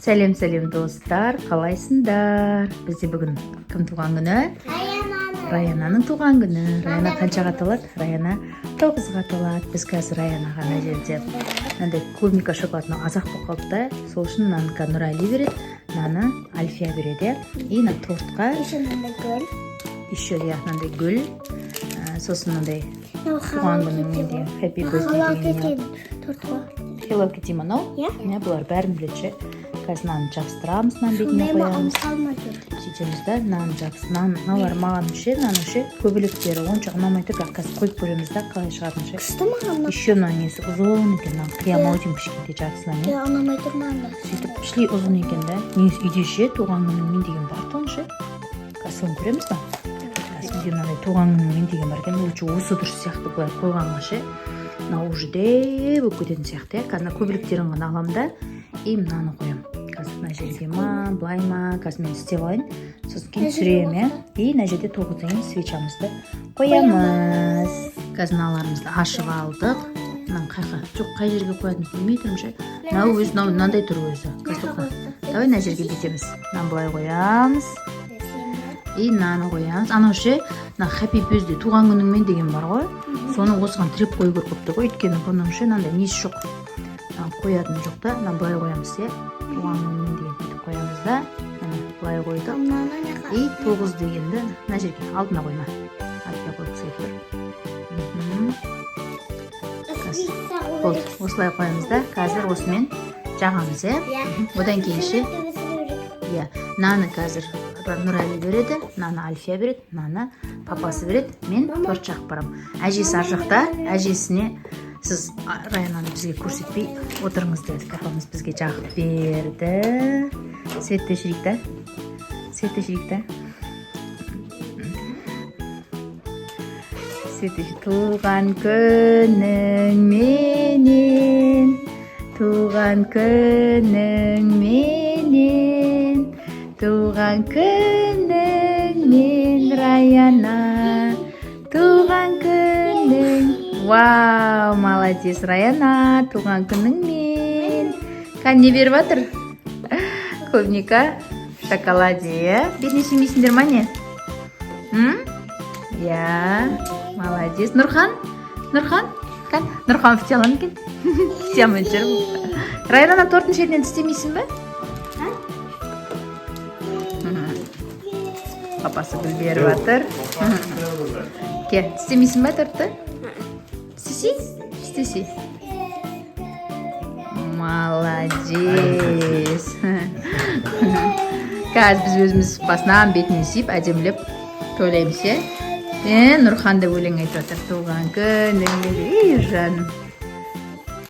Сәлем, сәлем, достар, қалайсыңдар? Бізде бүгін кім туған күні? Раянаның. Раянаның туған күні. Раяна қаншаға толады? Раяна 9-ға толады. Біз қазір Раянаға мына жерде мынандай клубника шоколадының аз-ақ болып қалды да, сол үшін мынаны Нұрәли береді, мынаны Альфия береді, иә. И мына тортқа Еще мынандай гүл. Еще, иә, мынандай гүл. Сосын мынандай Мынау туған күніңмен деген, happy birthday Hello деген. Kitty торт қой. Hello Kitty ма мынау? Иә. Иә, бұлар бәрін біледі ше. Қазір мынаны жабыстырамыз, мынаның бетіне Сондай ма, қоямыз. Ұмытып тұр. Сөйтеміз да, мынаны жабыс, мыналар маған ше, мынаның ше көбелектері онша ұнамай тұр, бірақ қазір қойып көреміз да, қалай шығатынын ше. Күшті маған мына. Еще мынаның несі ұзын екен, мынаны қиямау деймін, кішкентай жартысынан, иә. Иә, ұнамай тұр маған да. Сөйтіп шли ұзын екен да. Негізі үйде ше туған күніңмен деген бар тұғын ше. Қазір соны көреміз ба? Қазір үйде мынандай туған күніңмен деген бар екен. Лучше осы дұрыс сияқты былай қойғанға ше. Мынау уже де болып кететін сияқты, иә. Қазір мына көбелектерін ғана аламын да и мынаны қоямын. Қазір мына жерге ма, былай ма, қазір мен істеп алайын, сосын кейін Мына жерге. түсіремін, иә. И мына жерде 9 деген свечамызды қоямыз. Қазір мыналарымызды ашып алдық. Мынаны қай жоқ, қай жерге қоятынымызды білмей тұрмын ше. Мынау өзі, мынау мынандай тұр өзі. Қазір, тоқта, давай мына жерге бүйтеміз, мынаны былай қоямыз и мынаны қоямыз. Анау ше, мына happy birthday, туған күніңмен деген бар ғой, соны осыған тіреп қою керек болып тұр ғой, өйткені бұның ше мынандай несі жоқ, мынаны қоятыны жоқ та. Мынаны былай қоямыз, иә, туған күніңмен деген бүйтіп қоямыз да. Міне, былай қойдық. Мынаны мына. И 9 дегенді мына жерге алдына қойма, Альфия қойғысы келіп тұр. Болды, осылай қоямыз да, қазір осымен жағамыз, иә. Иә. Одан кейін ше, иә, мынаны қазір Нұрәлі береді, мынаны Альфия береді, мынаны папасы береді. Мен торт жағып барамын. Әжесі ар жақта, әжесіне сіз Раянаны бізге көрсетпей отырыңыз дедік. Папамыз бізге жағып берді. Свет өшірейік та, свет өшірейік та, свет өшір. Туған күніңменен, туған күніңменен, туған күніңмен, Раяна, туған күнің! Вау, молодец, Раяна, туған күніңмен! Кәне, не беріп жатыр? Клубника в шоколаде, иә. Бетіне сүймейсіңдер ма, не? М? Иә, молодец. Нұрхан, Нұрхан, кән, Нұрхан біте ала ма екен? Біте алмай жүр. Раяна, ана торттың шетінен тістемейсің ба? Папасы гүл беріп жатыр. Ке, тістемейсің ба тортты? Тістесей, тістесей. Молодец. Қазір біз өзіміз басынан бетінен сүйіп, әдемілеп тойлаймыз, иә. Е, Нұрхан да өлең айтып жатыр. Туған күніңмен, ей, жаным.